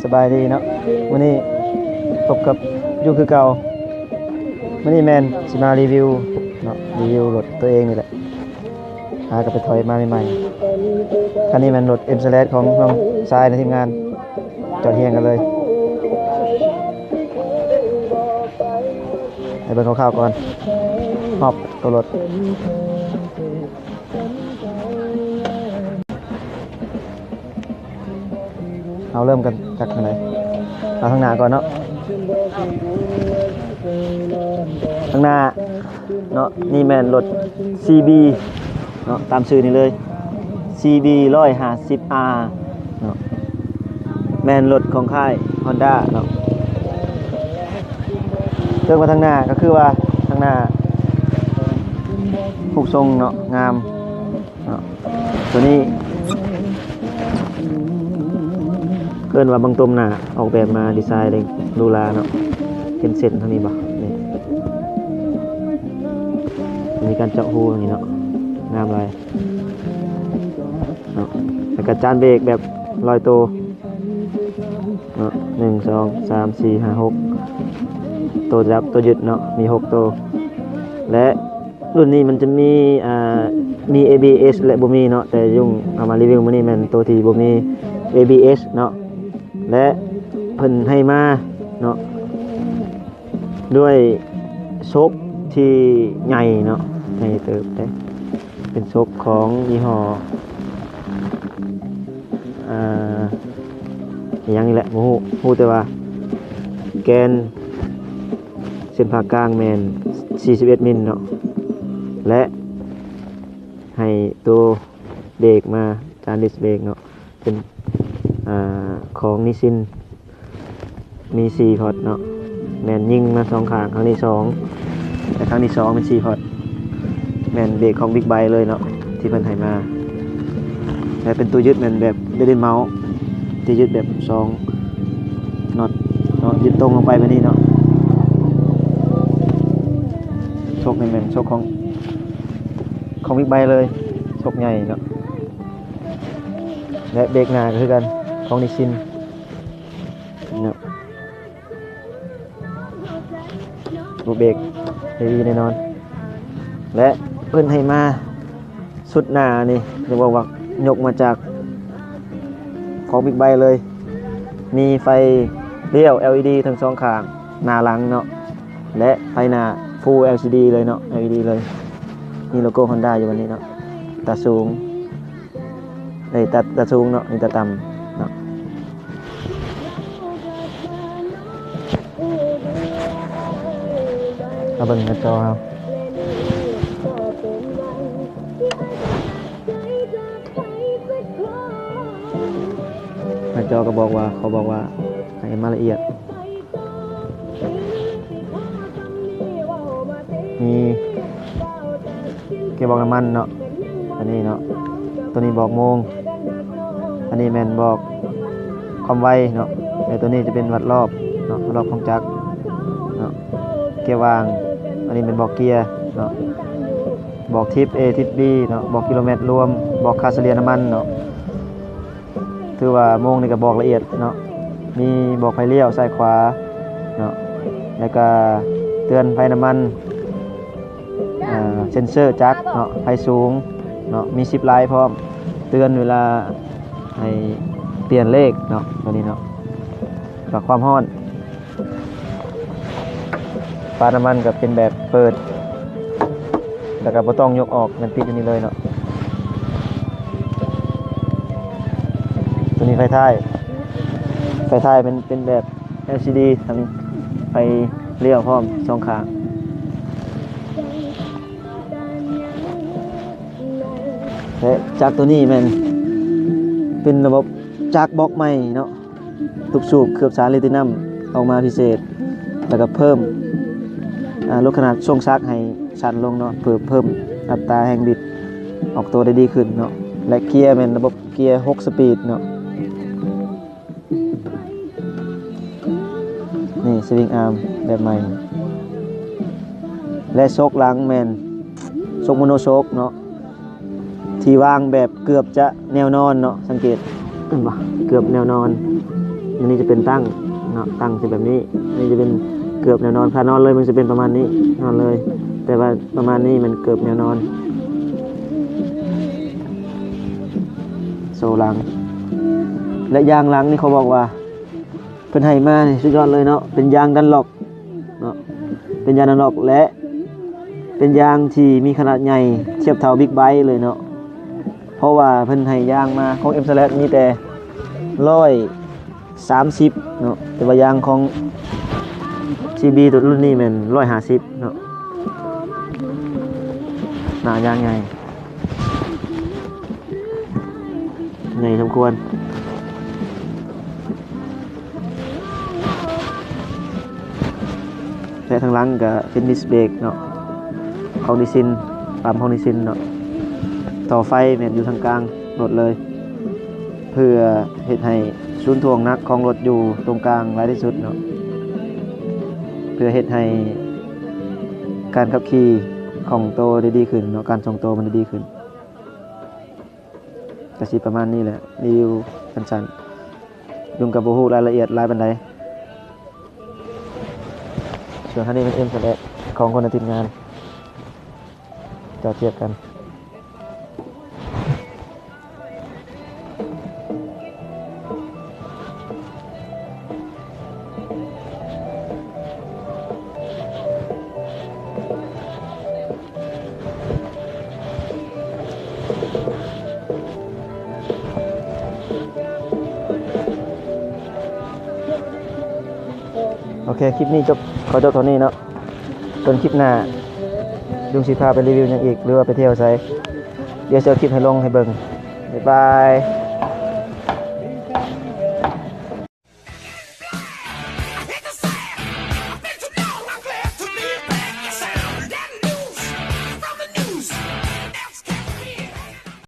ສະບາຍດີເນາະ ມື້ນີ້ພົບກັບຢູ່ຄືເກົ່າ. ມື້ນີ້ແມ່ນຊິມາຣີວິວເນາະ ຣີວິວລົດຕົວເອງນີ້ແຫຼະ ຫາກັບໄປຖອຍມາໃໝ່ໆ. ຄັນນີ້ແມ່ນລົດເອັມແຊແລັດຂອງນ້ອງຊາຍໃນທີມງານ ຈອດຮຽງກັນເລີຍ. ໃຫ້ເບິ່ງຄ່າວໆກ່ອນ ຮອບຕົວລົດ. ເຮົາເລີ່ມກັນຈາກທາງໃດ? ເອົາທາງໜ້າກ່ອນເນາະ ທາງໜ້າເນາະ. ນີ້ແມ່ນລົດ ຊີບີ ເນາະ ຕາມຊື່ນີ້ເລີຍ ຊີບີຮ້ອຍຫ້າສິບອາ ເນາະ ແມ່ນລົດຂອງຄ້າຍຮອນດ້າເນາະ. ເບິ່ງມາທາງໜ້າກໍຄືວ່າທາງໜ້າຮູບຊົງເນາະ ງາມເນາະ. ຕົວນີ້ເອີ້ນວ່າບັງຕົມໜ້າ ອອກແບບມາດີໄຊໄດ້ຫຼູຫຼາເນາະ. ເຫັນເສັ້ນທາງນີ້ບໍ່? ນີ້ ມີການເຈາະຮູນີ້ເນາະ ງາມຫຼາຍເນາະ. ແລ້ວກໍຈານເບຣກແບບຮ້ອຍໂຕເນາະ ໜຶ່ງ ສອງ ສາມ ສີ່ ຫ້າ ຫົກ ໂຕຈັບ ໂຕຍຶດເນາະ ມີຫົກໂຕ. ແລະ ລຸ້ນນີ້ມັນຈະມີ ອ່າ ມີ ເອບີເອສ ແລະ ບໍ່ມີເນາະ ແຕ່ຍຸ່ງເອົາມາຣີວິວມື້ນີ້ແມ່ນໂຕທີ່ບໍ່ມີ ເອບີເອສ ເນາະ. ແລະ ເພິ່ນໃຫ້ມາເນາະ ດ້ວຍໂຊກທີ່ໃຫຍ່ເນາະ ໃຫຍ່ເຕີບເດ້ ເປັນໂຊກຂອງຍີ່ຫໍ້ ອ່າ ອີ່ຫຍັງນີ້ແຫຼະ ບໍ່ຮູ້ ຮູ້ແຕ່ວ່າແກນເສັ້ນຜ່າກາງແມ່ນສີ່ສິບເອັດມິນເນາະ ແລະ ໃຫ້ໂຕເບຣກມາ ຈານດິສເບຣກເນາະ ເປັນ ອ່າ ຂອງນິຊິນ ມີສີ່ພອດເນາະ ແມ່ນຍິງມາສອງຂ້າງ ຄັ້ງທີສອງ ແລະ ຄັ້ງທີສອງແມ່ນສີ່ພອດ ແມ່ນເບຣກຂອງບິກໄບເລີຍເນາະ ທີ່ເພິ່ນໃຫ້ມາ. ແລະ ເປັນໂຕຍຶດແມ່ນແບບເດດເດນເມົາ ທີ່ຍຶດແບບສອງນັອດເນາະ ຍຶດຕົງລົງໄປແບບນີ້ເນາະ. ໂຊກນີ້ແມ່ນໂຊກຂອງ ຂອງບິກໄບເລີຍ ໂຊກໃຫຍ່ເນາະ. ແລະ ເບຣກໜ້າກໍຄືກັນ ຂອງນິຊິນເນາະ ໂຕເບຣກດີແນ່ນອນ. ແລະ ເພິ່ນໃຫ້ມາຊຸດໜ້ານີ້ ເອີ້ນວ່າຍົກມາຈາກຂອງບິກໄບເລີຍ ມີໄຟລ້ຽວ ແອລອີດີ ທັງສອງຂ້າງ ໜ້າຫຼັງເນາະ ແລະ ໄຟໜ້າຟູລ ແອລຊີດີ ເລີຍເນາະ ແອລອີດີ ເລີຍ. ມີໂລໂກ້ຮອນດ້າຢູ່ບັດນີ້ເນາະ ຕາສູງ ເອີຍ ຕາ ຕາສູງເນາະ ມີຕາຕ່ຳເນາະ. ມາເບິ່ງໜ້າຈໍເຮົາ ໜ້າຈໍກໍບອກວ່າ ເຂົາບອກວ່າໃຫ້ມາລະອຽດ ມີເກຍບອກນ້ຳມັນເນາະ ອັນນີ້ເນາະ ຕົວນີ້ບອກໂມງ ອັນນີ້ແມ່ນບອກຄວາມໄວເນາະ ແລະ ຕົວນີ້ຈະເປັນວັດລອບເນາະ ວັດລອບຂອງຈັກເນາະ ເກຍວາງ ອັນນີ້ແມ່ນບອກເກຍເນາະ ບອກທິບເອ ທິບບີເນາະ ບອກກິໂລແມັດລວມ ບອກຄ່າສະເລ່ຍນ້ຳມັນເນາະ. ຖືວ່າໂມງນີ້ກໍບອກລະອຽດເນາະ ມີບອກໄຟລ້ຽວຊ້າຍຂວາເນາະ ແລ້ວກໍເຕືອນໄຟນ້ຳມັນ ອ່າ ເຊັນເຊີຈັກເນາະ ໄຟສູງເນາະ ມີຊິບລາຍພ້ອມ ເຕືອນເວລາໃຫ້ປ່ຽນເລກເນາະ ຕົວນີ້ເນາະ ແລ້ວກໍຄວາມຮ້ອນ. ຝານ້ຳມັນກໍເປັນແບບເປີດ ແລ້ວກໍບໍ່ຕ້ອງຍົກອອກ ແມ່ນຕິດຢູ່ນີ້ເລີຍເນາະ. ຕົວນີ້ໄຟທ້າຍ ໄຟທ້າຍເປັນ ເປັນແບບແອລຊີດີ ທັງໄຟລ້ຽວພ້ອມສອງຂ້າງ ແລະ ຈັກຕົວນີ້ແມ່ນເປັນລະບົບຈັກບລັອກໃໝ່ເນາະ. ລູກສູບເຄືອບສານລິທິນຳ ອອກມາພິເສດ ແລ້ວກໍເພີ່ມ ອ່າ ຫຼຸດຂະໜາດຊ່ວງຊັກໃຫ້ສັ້ນລົງເນາະ ເພື່ອເພີ່ມອັດຕາແຮງບິດອອກໂຕໄດ້ດີຂຶ້ນເນາະ ແລະ ເກຍແມ່ນລະບົບເກຍຫົກສະປີດເນາະ. ນີ້ສະວິງອາມແບບໃໝ່ ແລະ ໂຊກຫຼັງແມ່ນໂຊກໂມໂນໂຊກເນາະ ທີ່ວາງແບບເກືອບຈະແນວນອນເນາະ ສັງເກດເຫັນບໍ່ ເກືອບແນວນອນ. ອັນນີ້ຈະເປັນຕັ້ງເນາະ ຕັ້ງຈະແບບນີ້ ອັນນີ້ຈະເປັນເກືອບແນວນອນ. ຖ້ານອນເລີຍມັນຈະເປັນປະມານນີ້ ນອນເລີຍ ແຕ່ວ່າປະມານນີ້ມັນເກືອບແນວນອນ. ໂຊຫຼັງ ແລະ ຢາງຫຼັງນີ້ເຂົາບອກວ່າ ເພິ່ນໃຫ້ມານີ້ສຸດຍອດເລີຍເນາະ ເປັນຢາງດັນລັອບເນາະ ເປັນຢາງດັນລັອບ ແລະ ເປັນຢາງທີ່ມີຂະໜາດໃຫຍ່ທຽບເທົ່າບິກໄບເລີຍເນາະ ເພາະວ່າເພິ່ນໃຫ້ຢາງມາ ຂອງເອັມສະແລັດມີແຕ່ຮ້ອຍສາມສິບເນາະ ແຕ່ວ່າຢາງຂອງຊີບີໂຕລຸ້ນນີ້ແມ່ນຮ້ອຍຫ້າສິບເນາະ ໜ້າຢາງໃຫຍ່ ໃຫຍ່ສົມຄວນ ແລະ ທາງຫຼັງກະເປັນດິສເບຣກເນາະ ຂອງນິຊິນ ປ້ຳຂອງນິຊິນເນາະ. ທໍ່ໄຟແມ່ນຢູ່ທາງກາງລົດເລີຍ ເພື່ອເຮັດໃຫ້ສູນຖ່ວງໜັກຂອງລົດຢູ່ຕົງກາງຫຼາຍທີ່ສຸດເນາະ ເພື່ອເຮັດໃຫ້ການຂັບຂີ່ຂອງໂຕໄດ້ດີຂຶ້ນເນາະ ການຊົງໂຕມັນໄດ້ດີຂຶ້ນ. ກະຊິປະມານນີ້ແຫຼະ ຣີວິວສັ້ນໆ ລຸງກະບໍ່ຮູ້ລາຍລະອຽດຫຼາຍປານໃດ. ສ່ວນຄັນນີ້ເປັນເອັມສະແລັດຂອງຄົນໃນທີມງານ ຈອດທຽບກັນ. ໂອເຄ ຄລິບນີ້ຈົບ ຂໍຈົບເທົ່ານີ້ເນາະ. ເບິ່ງຄລິບໜ້າ ລຸງຊິພາໄປຣີວິວຫຍັງອີກ ຫຼືວ່າໄປທ່ຽວໃສ ດຽວຊິເອົາຄລິບໃຫ້ລົງໃຫ້ເບິ່ງ. ບາຍບາຍ.